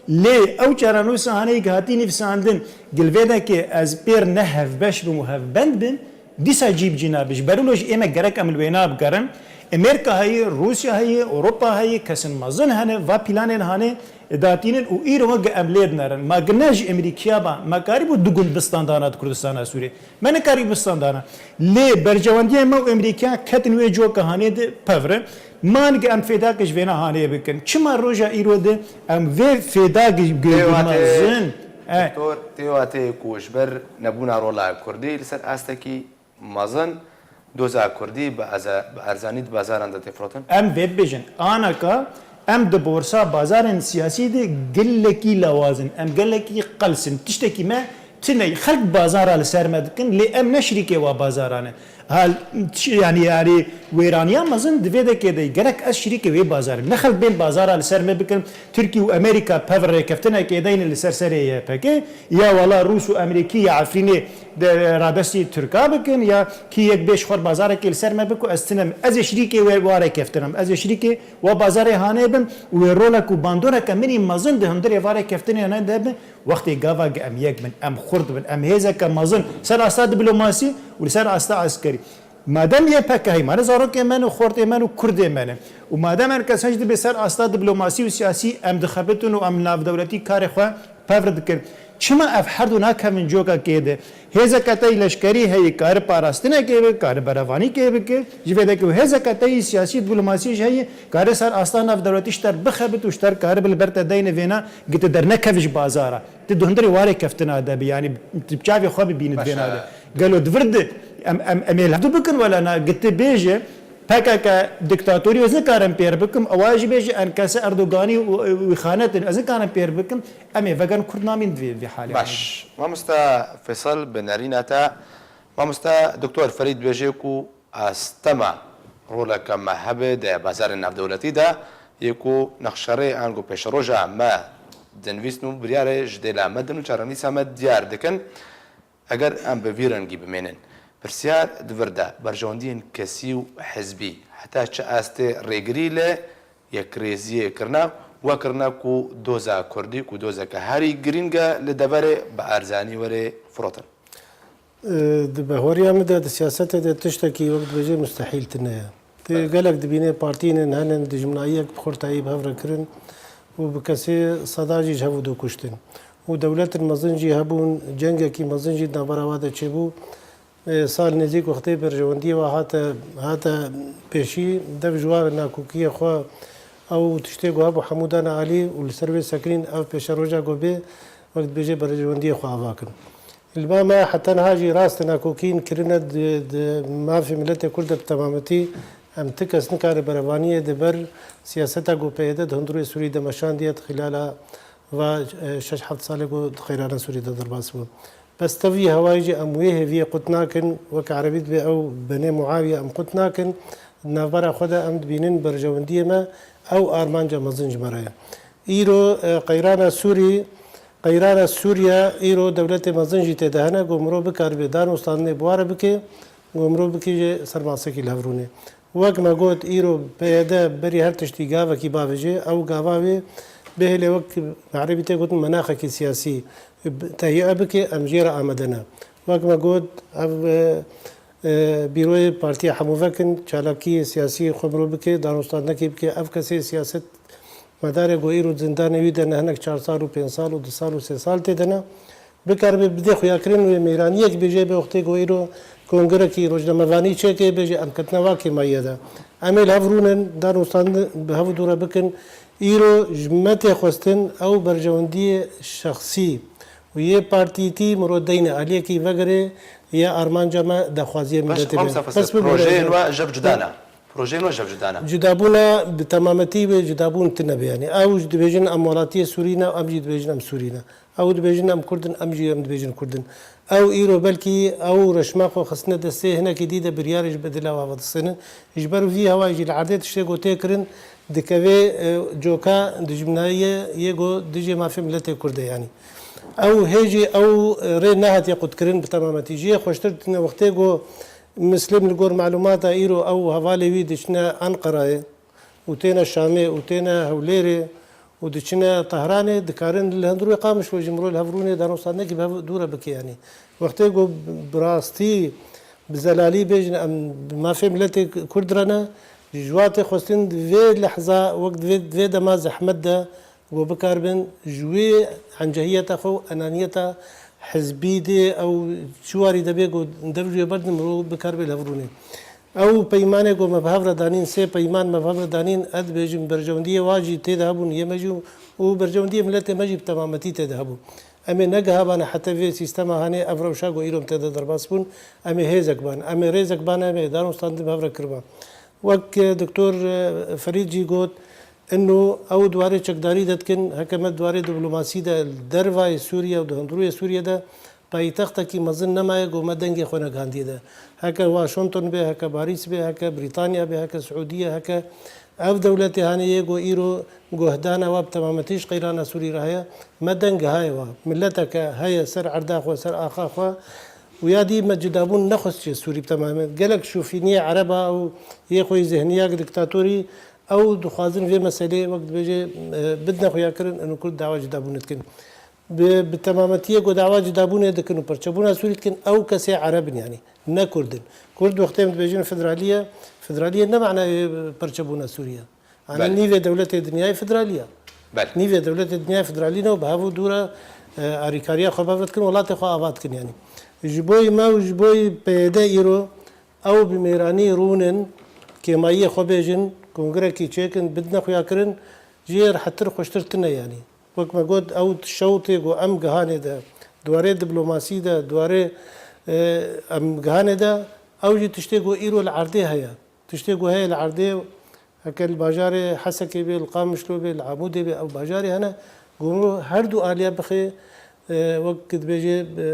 Lê ew çarenûsa haneyê ki hatî nivîsandin, gil vê dekê ez pêr ne hevbeş bim û hevbend bim, dîsa cî bi cî nabe. Ji ber wilo jî ê me gerek em li wêna bigerin. Amerîka heye, Rûsya heye, Ewropa heye, kesên mezin hene, va planên hanê datînin û îro gi em lê dinerin. Ma gi ne ji Amerîkiya ba, me karîbû du gund bistandana di Kurdistana Sûriyê. Me nekarî bistandana. Lê bercewendiyên me û Amerîkiya ketin wê coka hanê de pevre. Man gi em fêdake ji vêna hanê bikin. Çima roja îro de em vê fêdake Tê watê, mezin, e, Doktor, tê watê ku ji ber nebûna rola Kurdî li ser astekî mezin, doza Kurdî bi eza-, bi erzanî di bazaran de tê firotin? Em vê bibêjin, anaka em di borsa bazarên siyasî de gelekî lawaz in, em gelekî qels in. Tiştekî me tune ye. Xelk bazara li ser me dikin, lê em ne şirîkê wa bazara ne. Ha, ç-, yanî, yanî wêraniya mezin di vê dekê de ye. Gerek ez şirîkê wê bazarê bim. Ne xelk bên bazara li ser me bikin. Tirkî û Amerîka pev rêkeftinekê deynin li ser serê Y P G. Ya wela Rûs û Amerîkî ya Efrînê de radestî Tirka bikin, ya kî yek bê ji xwe bazarekê li ser me biko, ez tune me. Ez ê şirîkê wê wa rêkeftin im. Ez ê şirîkê wa bazarê hanê bim û wê rolek û bandoreke min î mezin di hundirê va rêkeftinê ne de bin. Wextê gava gi em yek bin, em xurt bin, em hêzeke mezin ser asta diplomasî û li ser asta eskerî. Madem Y P G heye, madem zarokê me ne û xortê me ne û kurdê me ne û madem her kes hej dibe ser asta diplomasî û siyasî em dixebitin û em navdewletî karê xwe pevr dikin, çima ev her du nakevin coka kê de? Hêzeke te yî leşkerî heye, kare parastinekê bike, kare berevanîkê bike, ji vê derê û hêzeke te yî siyasî diplomasî jî heye, kare ser asta navdewletî ji te re bixebit û ji te re karibe li ber te deyne vêna, gi tu dernekevî ji bazara. Tu di hundirê warê keftina de bî, yanî tu bi çavê xwe bibînî di vêna de. Gelo di vir de em, em, em ê li hevdu bikin wela na? Gi tu bêje P K K diktatorî, ez nikarim pêr bikim, ewa jî bêje enkese Erdoganî û, û îxanet in, ez nikarim pêr bikim, em ê vegerin, kurd namîn di vê, vê halê. Baş. Mamosta Feysel, bi nerîna te, mamosta Doktor Ferîd dibêje ku astema roleke me hebe di bazarên navdewletî de yê ku nexşerê ango pêşeroja me dinivîsin û biryarê ji dêla me din û çarenivîsa me diyar dikin. Eger em bi vî rengî bimênin, pirsyar di vir de berjewendiyên kesî û hizbî heta çi astê rêgirî li yekrêziyê kirine, we kirine ku doza kurdî, ku dozeke herî girîng e li deverê, bi erzanî were firotin. Di bahweriya min de, di siyasetê de tiştekî wek dibêje mustehîl tune ye. Tê gelek dibîne partiyên hene dijminayiyek bi xurtayî bi hev re kirin û bi kesê seda jî ji hev û du kuştin. Û dewletên mezin jî hebûn, cengekî mezin jî di navbera wa de çêbû. Ê, sal nêzîk wextê berjewendiyê wa hate, hate pêşî, dev ji wa nakokiyê xwe ew tiştê ku hebû hemû dane alî û li ser wê sekinîn ev pêşeroja ku bê, wek dibêje berjewendiyê xwe ava kin. Li ba me heta niha jî rast nakokîn kirine di, di mafê miletê Kurd de bi temametî em ti kes nikare berevaniyê di ber siyaseta ku P Y D di hundirê Sûrî de meşandiye di xilala va, e, şeş heft salê ku di qeyrana Sûrî de derbas bû. Bes tevî hewayê jî em wê hêviyê qut nakin, wek erebî dibê ew benê Muawiye em qut nakin, di navbera xwe de em dibînin berjewendiyê me, ew armanca mezin ji me re ye. Îro, e, qeyrana Sûrî, qeyrana Sûriye îro dewletê mezin jî tê de hene, ku mirov bikaribe danûstandinê bi wa re bike, ku mirov bike jê ser masekî li hev rûnê. Wek me got, îro P Y D berî her tiştî gavekî bavêje, ew gava wê bihêle wek bi erebî tê gotin menaxekî siyasî, bi-, tehîye bike, em jê re amade ne. Wek me got, ev, e, e, bîroyê partiya hemûvek in, çalakiyê siyasî xwe mirov bike, danûstandinekê bike, ev kesê siyaset medarê ku îro zindanê wî de ne hinek çar sal û pênc sal û du sal û sê sal tê de ne. Bikaribe bidê xuyakirin wê mêraniyek bêje, bi wextê ku îro kongirekî rojnamevanî çêke, bêje em ketine wa kêmayî de. Em ê li hev rûnin, danûstandin bi hev dû re bikin. Îro ji me tê xwestin ew berjewendiyê şexsî û yê partîtî miro deyne aliyekî vegere, ye armanca me, daxwaziyê miletê me. Mamosta Feysel, bes bi projeyên we ji hev cuda ne? Projeyên we ji hev cuda ne? Cudabûna bi temametî wê cudabûn tune be, yanî ew dibêjin em welatiyê Sûrî ne, em jî dibêjin em Sûrî ne. Ew dibêjin em Kurd in, em jî em dibêjin Kurd in. Ew îro belkî ew reşma xwe xistine destê hinekî dî de biryarê ji bedila wa vedistînin. Ji ber vî hewayê jî li erdê tiştê ku tê kirin dikeve, e, coka dijminayiyê yê ku dijê mafê miletê Kurd e, yanî. Ew hê jî ew, e, rê nehatiye qutkirin bi temametî. Ji yê xweştir tune wextê ku Mislêm li gor malûmata îro ew hevalê wî diçine Enqerayê û têne Şamê û têne Hewlêrê û diçine Tehranê, dikarin li hundir wê Qamişlo jî mirov li hev rûnê danûstandinekî bi hev dû re bike, yanî. Wextê ku bi rastî, bi zelalî bêjin em bi mafê miletê Kurd re ne, ji wa tê xwestin di vê lehza, wek di vê, di vê dema zehmet de, ku bikaribin ji wê encehiyeta xwe û enaniyeta hizbî dê ew çi warî de bê ku dev ji wê berdin mirov bikaribe li hev rûnê. Ew peymanê ku me bi hev re danîn, sê peyman me bi hev re danîn, ez dibêjim berjewendiyê wa jî tê de hebûn, yê me jî û berjewendiyê miletê me jî bi temametî tê de hebû. Em ê negihabane heta vê sîstema hanê ev rewşa ku îro em tê de derbas bûn, em ê hêzek ban, em ê rêzek ban, em ê danûstandin bi hev re kiriba. Wek, e, Doktor, e, Ferîd jî got, Ino ew di warê çekdarî de dikin, heke me di warê diplomasî de li dervayê Sûriye û di hundirûyê Sûriye de paytextekî mezin nemaye ku me dengê xwe negihandiye de. Heke Washington be, heke Parîs be, heke Brîtanya be, heke Siûdiye, heke ev dewletê hanê yê ku îro guhdana wa bi temametî ji qeyrana Sûrî re heye, me deng gihaye wa. Mileteke heye ser erda xwe, ser axa xwe û ya dî me cudabûn nexwestiye Sûrî bi temametî. Gelek şofîniyê ereba û yê xwe yî zihniyak diktatorî Ew dixwazin vê meseleyê, wek dibêje, e, bidine xuyakirin, û Kurd dawa cudabûnê dikin. Bi, bi temametiyê ku dawa cudabûnê dikin û parçebûna Sûrî dikin, ew kesê ereb in, yanî. ne Kurd in. Kurd wextê em dibêjin federaliye, federaliye ne manayê parçebûna Sûriye. Yanî Belê. nîvê dewletê dinyayê federaliye. Belê. Nîvê dewletê dinyayê federalî ne û bi hev û dû re, e, arîkariya xwe bev dikin, welatê xwe ava dikin yanî. Ji bo me û ji bo P Y D îro ew bi mêranî rûnin, kêmayiyê xwe bêjin, kongrekî çêkin, bidine xuyakirin, jê rehettir, xweştir tune yanî. Wek me got, ew şewtê ku em gihanê de, di warê diplomasî de, di warê, e, em gihanê de, ew jî tiştê ku îro li erdê heye. Tiştê ku heye li erdê, heke li bajarê Hesekê bê, li Qamişlo bê, li Amûdê bê, ew bajarê hene, ku her du aliya bixê, e, wek dibêje, e,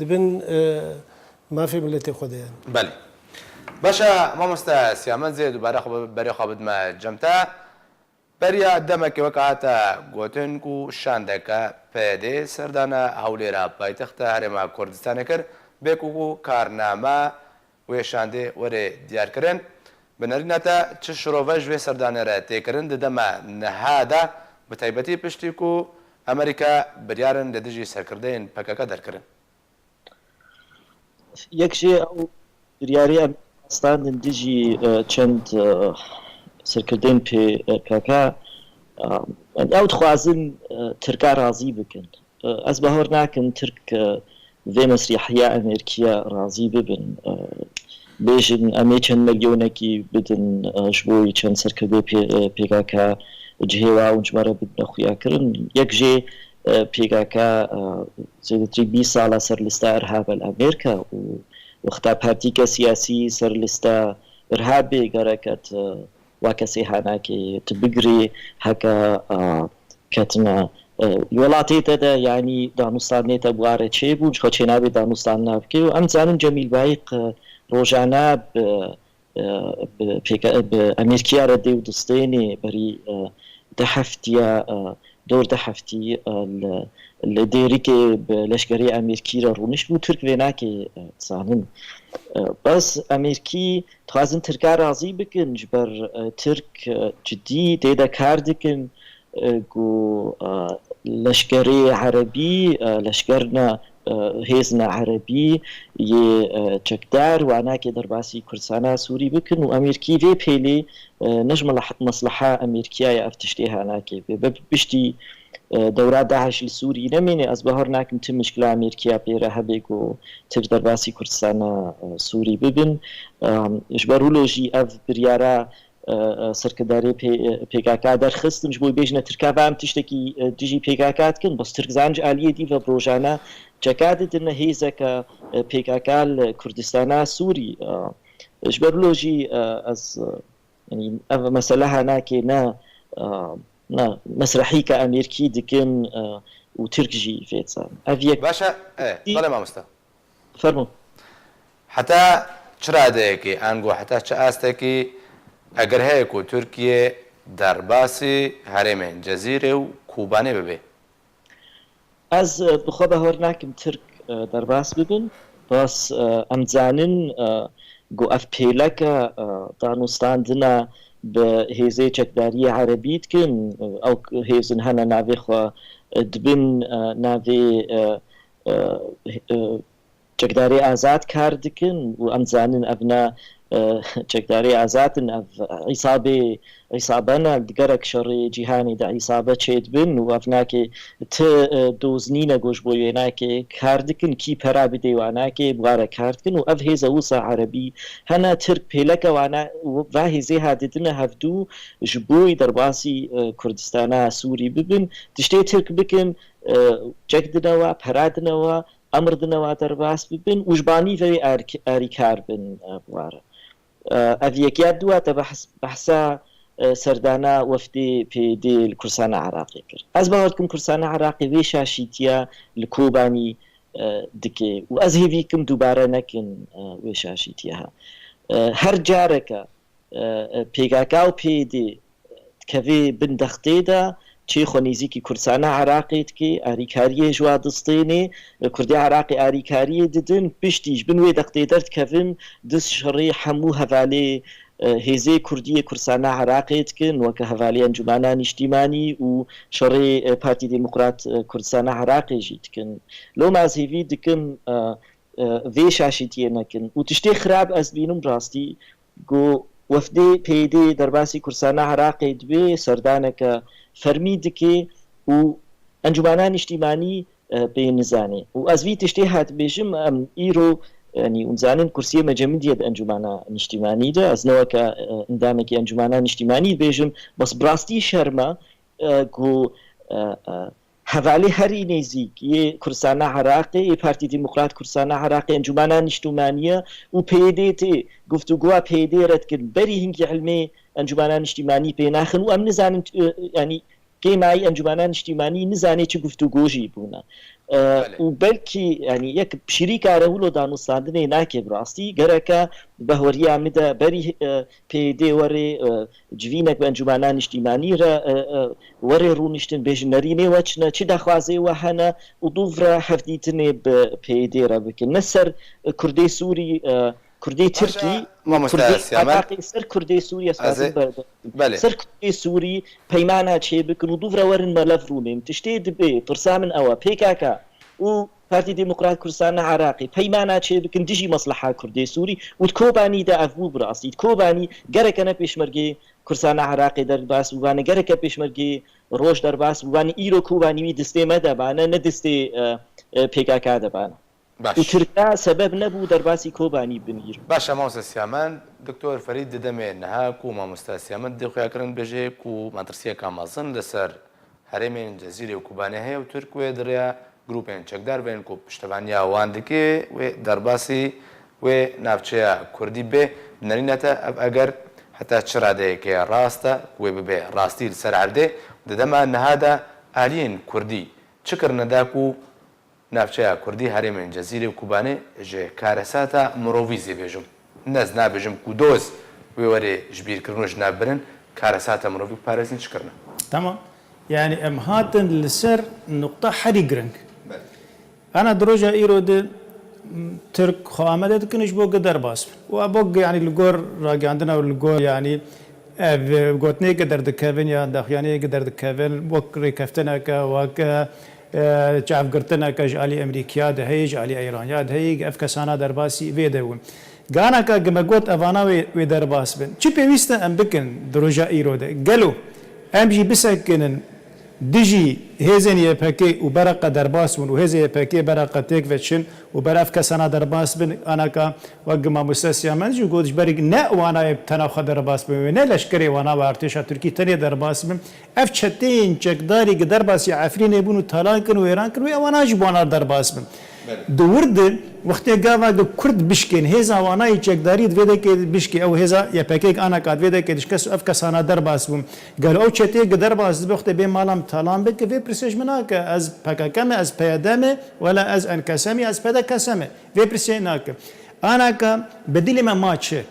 dibin, e, mafê miletê xwe de yani. Belê. Baş e, mamoste Siyamend, zê dubare xwe bi-, berê xwe bidime cem te. Beriya demekê weke hate gotin ku şandeke P Y D'ê serdana Hewlêra paytexta Herêma Kurdistanê kir, bê ku, ku karname wê şandê were diyarkirin. Bi nerîna te çi şirove ji vê serdanê re tê kirin di dema niha de, bi taybetî piştî ku Amerîka biryarin li dijî serkirdeyên P K K derkirin? Yek jê ew biryarê em standin dijî, e, çend, e, serkirdeyên P K K, e, ew dixwazin, e, Tirka razî bikin. E, ez bawer nakim Tirk, e, vê mesrîhiya Amerîkiya razî bibin. E, bêjin, em ê çend milyonekî bidin, e, ji bo çend serkirdê P-, e, P K K cihê wa û ji me re bidine xuyakirin. Yek jê, e, P K K, e, zêdetirî bîst sala ser lista irhaba li Amerîka û wexta partîke siyasî ser lista irhab bê gereke tu wa kesê hanakê tu bigirê heke, e, ketine, e, welatê te de, yanî danûstandinê te bi wa re çêbûn, ji xwe çênabê danûstandina bikê û em dizanin Cemîl Bayik, e, rojane bi, e, bi pêke-, bi Amerîkiya re dê û distênê berî, e, du heftiya, e, dor du heftî, e, li, li Dêrikê bi leşkerê Amerîkî re rûnişt bû. Tirk vê nakê, e, dizanin. E, bes Amerîkî dixwazin Tirka razî bikin, ji ber, e, Tirk, e, cidî tê de kar dikin, e, ku, e, leşkerê erebî, e, leşkerna, e, hêzna erebî yê, e, çekdar wanakê derbasî Kurdistana Sûrî bikin û Amerîkî vê pêlê, e, ne ji mela-, mesleha Amerîkiya ye ev tiştê hanakê bê. Be piştî, e, dewra DAIŞ li Sûrî nemîne, ez bawer nakim tu mişkila Amerîkiya pê re hebe ku Tirk derbasî Kurdistana, e, Sûrî bibin. E, ji ber wilo jî ev biryara e, e, serkirdeyê P-, e, P K K derxistin, ji bo bêjine Tirka ve em tiştekî, e, dijî P K K dikin, bes Tirk zan ji aliyê dî ve bi rojane çeka didine hêzeke, e, P K K li Kurdistana Sûrî. E, ji ber wilo jî, e, ez, e, yanî ev mesele hanakê ne, e, ne mesrehîke Amerîkî dikin, e, û Tirk jî vê dizanin. Ev yek Baş e, e, belê mamoste. Fermo. Heta çi radeyekî, ango heta çi astekî, eger heye ku Tirkiye derbasî herêmên Cezîrê û Kobanê bibe? Ez, e, bi xwe bawer nakim Tirk, e, derbas bibin. Bas, e, em dizanin, e, ku ev pêleke, e, danûstandina bi hêzê çekdariyê erebî dikin. E, ew hêzin hene navê xwe, e, dibin, e, navê, e, e, e, çekdarê azad kar dikin û em dizanin ev ne, e, çekdarê azad in, ev îsabê, îsabe ne, li gerek şerê cîhanê de îsabe çêdibin û ev nakê ti, e, doz nîne ku ji bo wê nakê kar dikin, kî pera bidê wa nakê, bi wa re kar dikin û ev hêze wisa erebî hene Tirk pêleke wana û va hêzê ha didine hevdû ji bo derbasî, e, Kurdistana Sûrî bibin. Tiştê Tirk bikin, e, çek dine wa, pera dine wa, emr dine wa derbas bibin û ji banî vê erk-, erîkar bin, e, bi wa re. E, ev yek ya dû te behs-, behsa, e, serdana wefdê P Y D li Kurdistana Iraqê kir. Ez bawer dikim Kurdistana Iraqê vê şaşîtiya li Kobanî, e, dike û ez hêvî kim dubare nekin, e, wê şaşîtiya ha. E, her careke, e, e, P K K û P Y D dikeve bin dextê de, çê xwe nêzîkî Kurdistana Iraqê dike, arîkariyê ji wa distênê, Kurdê Iraqê arîkariyê didin, piştî ji bin wê dextê derdikevin, dist şerê hemû hevalê, e, hêzê Kurdiyê Kurdistana Iraqê dikin, weke hevalê Encûmena Nîştîmanî û şerê, e, Partî Demokrat, e, Kurdistana Iraqê jî dikin. Loma ez hêvî dikim, e, e, vê şaşîtiyê nekin. Û tiştê xirab ez dibînim rastî, ku wefdê P Y D derbasî Kurdistana Iraqê dibe, serdaneke fermî dike û Encûmena Niştîmanî, e, pê nizane. Û ez vî tiştê hat bêjim, em îro, yanî, hûn zanin kursiyê me cemidî ye di Encûmena Niştîmanî de. Ez ne weke, e, endamekî Encûmena Niştîmanî bêjim, bes bi rastî şerm e, e, ku, e, e, hevalê herî nêzîk yê Kurdistana Iraqê, yê Partî Demokrat Kurdistana Iraqê, Encûmena Niştîmanî ye û P Y D tê guftûgoya P Y D red kir. Berî hingî ilmê Encûmena Niştîmanî pê naxin û em nizanin, e, yanî, kêmayî Encûmena Niştîmanî nizane çi guftûgo jî bûne. E, Belê. Û belkî, yanî, yek şirîka re wilo danûstandinê nake bi rastî. Gereke behweriya min de berî, e, P Y D were, e, civînek bi Encûmena Niştîmanî re, e, e, were rûniştin, bêjin nerînê we çi ne, çi daxwazê we hene û dûv re hevdîtinê bi P Y D re bikin. Ne ser, e, Kurdê Sûrî, e, Kurdê Tirkî, Mamoste Kurdê Siyamen. Iraqê, ser Kurdê Sûrî ez Ez ê- xwazim berde. Belê. Ser Kurdê Sûrî peymana çêbikin û dûv re werin melev rûnên. Tiştê dibê, pirsa min ew e, P K K û Partî Demokrat Kurdistana Iraqê peymana çêbikin dijî mesleha Kurdê Sûrî û di Kobanî de ev bû bi rastî. Di Kobanî gereke ne pêşmergê Kurdistana Iraqê derbas bûbane, gereke pêşmergê Roj derbas bûbane, îro Kobanî wî distê me de bane, ne distê, e, e, P K K de bane. Baş. Û Tirka sebeb nebû derbasî Kobanî bin îro. Baş e, mamoste Siyamen, Doktor Ferîd di demê niha ku mamoste Siyamen dê xuya kirin bêje ku metirsiyeka mezin li ser herêmên Cezîrê û Kobanê heye û Tirk wê di rêya grûpên çekdar bên ku piştevaniya wan dike wê derbasî wê navçeya Kurdî bê. Bi nerîne te ev eger heta çi radeyeke rast e ku wê bibe rastî li ser erdê, di dema niha de aliyên Kurdî çi kirine da ku navçeya Kurdî herêmên Cezîrê û Kobanê ji karesata mirovî zê bêjim. Ne ez nabêjim ku doz wê were ji bîr kirin û ji nav birin, karesata mirovî parêzin çi kirine? Tamam. Yani em hatin li ser nuqta herî giring. Belê. Ana di roja îro de, m, Tirk xwe amade dikin ji bo ku derbas bin. Û bo ku, yani, li gor ragihandina û li gor, yani, ev, e, gotinê ku derdikevin ya daxuyaniyê ku derdikevin, wek rêkeftineke, wek, e, e, çavgirtineke ji alî Emerîkiya de heye, ji alî Îraniya de heye, ev kesana derbasî vê de bûn. Ganaka ku me got evana wê, wê derbas bin. Çi pêwîst e em bikin di roja îro de? Gelo em jî bisekinin dijî hêzên Y P G û bereqe derbas bûn û hêzên Y P G bereqe têk veçin û ber ev kesana derbas bin? Anaka wek mamoste Siyamen jî got, ji ber ne wana yê tena xwe derbas bin, wê ne leşkerê wana û artêşa Tirkî tenê derbas bin. Ev çeteyên çekdarî ku derbasî Efrînê bûn û talan kirin û wêran kirin, wê ewana jî bi wana derbas bin. Belê. Di wir de, wextê gava ku Kurd bişkên, hêza wana yî çekdarî di vê dekê bişkê, ew hêza Y P G anaka di vê dekê dişkes û ev kesana derbas bûn. Gelo ew çeteyê ku derbas dibe, wextê bê mala min talan bike, vê pirsê ji min nake, ez P K K me, ez P Y D me, wela ez N K S me, ez P D K S me. Vê pirsê nake. Anaka bi dilê me ma çi?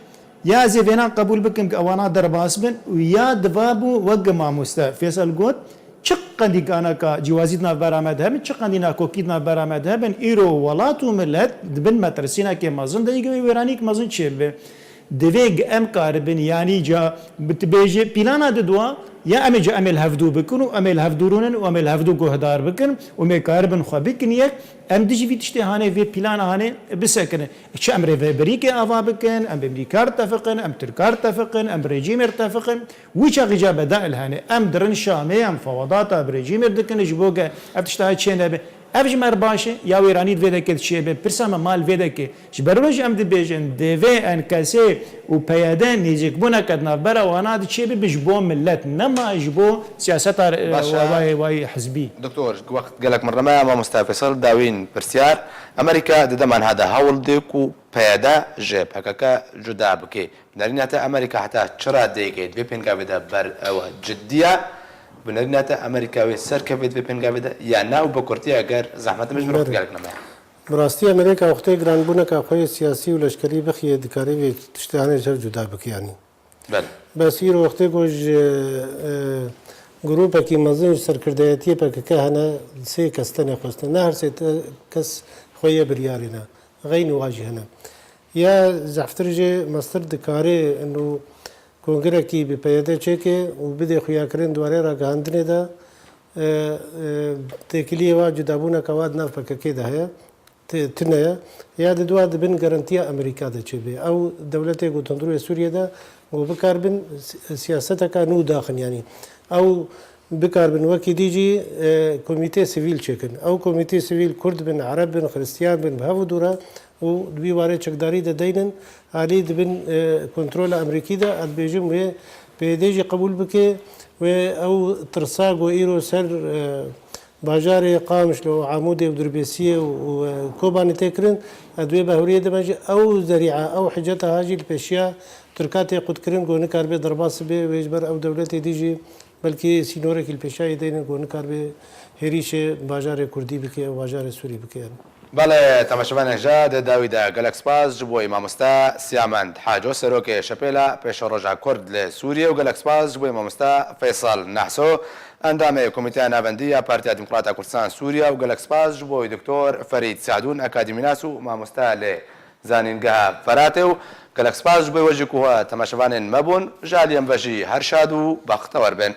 Ya ez ê vêna qebûl bikim ku ewana derbas bin û ya diva bû wek ku mamoste Fêsal got, çi qendî ganaka cîwazî di navbera me de hebin, çi qendî nakokî di navbera me de hebin, îro welat û milet di bin metirsînekê mezin de yî wê wêranîk mezin çêbibe. Divê em karibin, yanî ca bi tu bêjê pîlana di dua, ya em ê ca em ê li hevdû bikin û em ê li hevdû rûnin û em ê li hevdû guhdar bikin û em ê karibin xwe bikin yek, em dijî vî tiştê hanê, vê pîlana hanê bisekinin. Çi em rêvebirîkê ava bikin, em bi Emerîkar tefiqin, em Tirkar tefiqin, em bi rejîmêr tefiqin. Wî çaxî ca bedail hene. Em dirin Şamê, em fewedata bi rejîmêr dikin ji bo ge ev tişta çê nebe. Ev ji me re baş e, ya wêranî di vê dekê de çêbe. Pirsa me mal vê dekê. Ji ber wê jî em dibêjin, divê N K S û P Y D nêzîkbûneke di navbera wana de çêbibe ji bo milet, nema ji bo siyaseta, e, Baş e. wayê, wayê hizbî. Doktor, wext gelek min reme, mamoste Fêsal, dawîn pirsyar. Amerîka di dema niha de hewl dê ku P Y D ji P K K cuda bike. Bi nerîna te Amerîka heta çi radeyekê di vê pêngavê de ber ew ciddiya? Bi nerîna te Amerîka wê serkeve di vê pêngavê de ya na û bi kurtiya eger zehmet min ji min Belê. Gelek neme. Bi rastî Amerîka wextê giranbûneka xwe yê siyasî û leşkerî bixiyê dikarê vê tiştê hanê ji hev cuda bike yanî. Belê. Bes îro wextê ku ji, e, grûpekî mezin ji serkirdeyetiyê P K K hene, sê kes tenê xwestin. Ne her sê te-, kes xwe yê biryarê ne. Xeynî wa jî hene. Ya zehftir jê mestir dikare ino kongrekî bi P Y D çêke û bidê xuyakirin di warê ragihandinê de, e, e, têkiliyê wa cudabûneka wa di nav P K K de heye. Ti-, tune ye. Ya di dua dibin garantiya Amerîka de çêbe. Ew dewletê ku di hundirê Sûriyê de ku bikarbin si-, siyaseteka nû daxin, yanî ew bikarbin wekî dî jî, e, komîtê sivîl çêkin. Ew komîtê sivîl Kurd bin, Ereb bin, Xiristiyan bin, bi hev û dû re û di wî warê çekdarî de deynin, alî dibin, e, kontrola Amerîkî de, ez dibêjim wê P Y D jî qebûl bike, wê ew tirsa ku îro ser, e, bajarê Qamişlo û Amûdê û Dirbêsiyê û, û, e, Kobanê tê kirin, ez dê bi hewriyê de me jî ew zerîa, ew hiceta ha jî li pêşiya Tirka tê qutkirin ku nikaribe derbas bibe, wê ji ber ew dewletê dî jî belkî sînorekî li pêşiyayê deynin ku nikaribe hêrîşê bajarê Kurdî bike û bajarê Sûrî bike. Belê, temaşevanên hêja, di dawî de gelek spas ji bo wî mamoste Siyamend Haco, serokê Şepêla Pêşeroja Kurd li Sûriyê û gelek spas ji bo wî mamoste Feysal Nehso, endamê Komîteya Navendî ya Partiya Demokrata Kurdistan Sûriye û gelek spas ji bo wî Doktor Ferîd Sadûn, akademînas û mamoste li Zanîngeha Feratê û gelek spas ji bo wê jî ku temaşevanên me bûn, ji aliyê me ve jî her şad û bextewer bin.